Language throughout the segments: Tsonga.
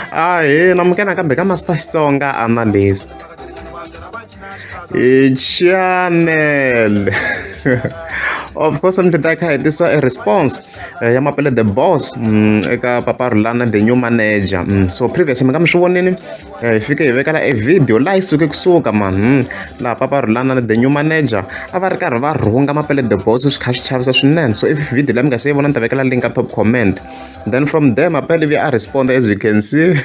Ahee namukela nakambe ka Master Xitsonga Analyst channel of course mi ta kha hi tisa a response eh, ya Mapele the boss eka Papa Rhulani the new manager so previously mi nga mi swi vonini eh, hi fike hi vekela e video laha yi suke kusuka man laha Papa Rhulani na the new manager a va ri karhi va rhunga Mapele the boss swi kha swi chavisa swinene so if video leyi mi nga se yi vona ni ta vekela link ka top comment then from there Mapele vi a respond as you can see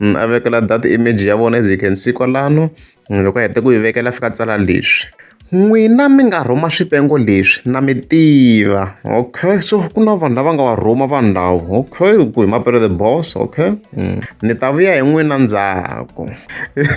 a vekela that image ya vona as you can see kwalano loko a hete ku yi vekela fika tsala leswi n'wina mi nga rhuma swipengo leswi na mi tiva okay so ku na vanhu lava nga va rhuma vanhu lava okay ku hi Mapele the boss okay ni ta vuya hi n'wina ndzhaku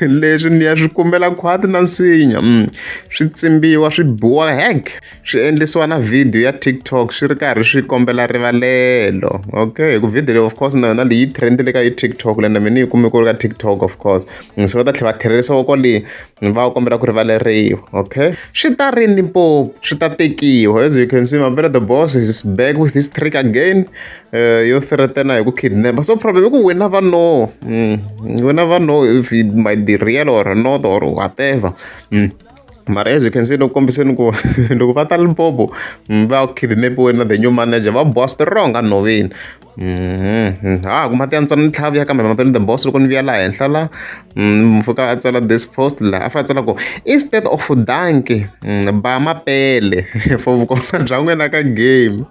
leswi ni ya swi kumbela khwati na nsinya swi tsimbiwa swi biwa hek swi endlisiwa na video ya TikTok swi ri karhi swi kombela rivalelo okay hi ku video leyi of course na yona leyi trendile ka yi TikTok leyi na mina yi kume ku ri ka TikTok of course so va ta tlhela va tlhererisiwa kwale va kombela ku rivaleriwa okay swi ta rini Limpopo swi ta tekiwa as you can see Mapele the boss is back with his trick again yo threatena hi ku kidnap so problem i ku we never know we never know if it might be real or not or whatever mara as you can see loko kombiseni ku loko va ta Limpopo va kidnapiwe na the new manager va boha strong enhoveni ha ku mati ya ntsona ni tlhavi ya kambe Mapele the boss loko ni vuya laha henhla la fika a tsala this post laha a fika a tsala ku instead of dankie ba Mapele for vukona bya n'wina ka game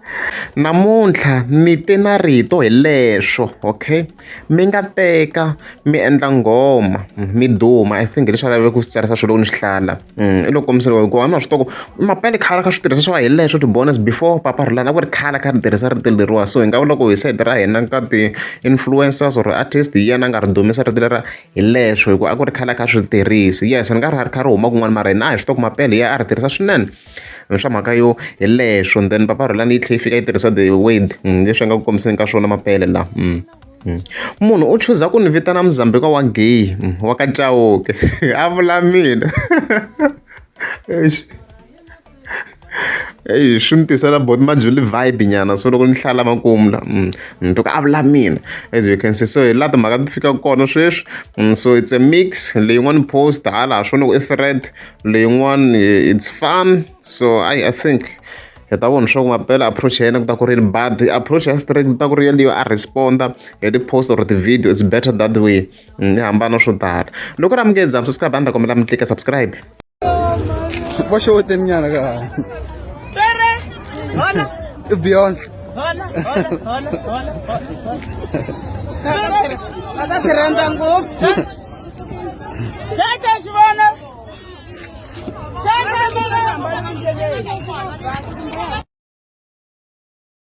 namuntlha mi te na rito hi leswo okay mi nga teka mi endla nghoma mi duma I think leswi a laveke ku swi tsarisa swona loko ni swi hlaya i lo kombisa hikuva a na swi tiva ku Mapele khale a kha swi tirhisa swa hi leswo ti-bonus before Papa Rhulani a ku ri khale a kha ri tirhisa rito leriwa so hi nga vula ku hi sayiti ra hina ka ti-influencers or artist hi yena a nga ri dumisa rito lera hi leswo hikuva a ku ri khale a kha swi tirhisi yes ni nga ri a ri kha ri huma kun'wana mara hina a hi swi tiva ku Mapele hi yena a ri tirhisa swinene swa mhaka yo hi leswo then Papa Rhulani yi tlhela yi fika yi tirhisa the word leswi a nga ku kombiseni ka swona Mapele la munhu u chuza ku ni vitana Muzambhika wa gay wa ka Chauke a vula mina eish eyi swi ni tisela boti Majuli vibe nyana so loko ni hlaya makumu la ni twa ku a vula mina as you can see so hi laha timhaka ti fikaka kona sweswi so it's a mix leyin'wani post hala swona ku i thread leyin'wani it's fun so I think hi ta vona swa ku Mapele approach ya yena ku ta ku ri yini but approach ya straight ku ta ku ri yeleyo a responda hi ti-post or ti-video it's better that way yi hambana swo tala loko ri amukeza subscribe a ni ta kombela mi tlika subscribe Va xeweteni nyana ka. Tere! Hola! I Beyonce. Hola, hola, hola, hola, hola. Va ta ti rhandza ngopfu. Chacha xivona. Chacha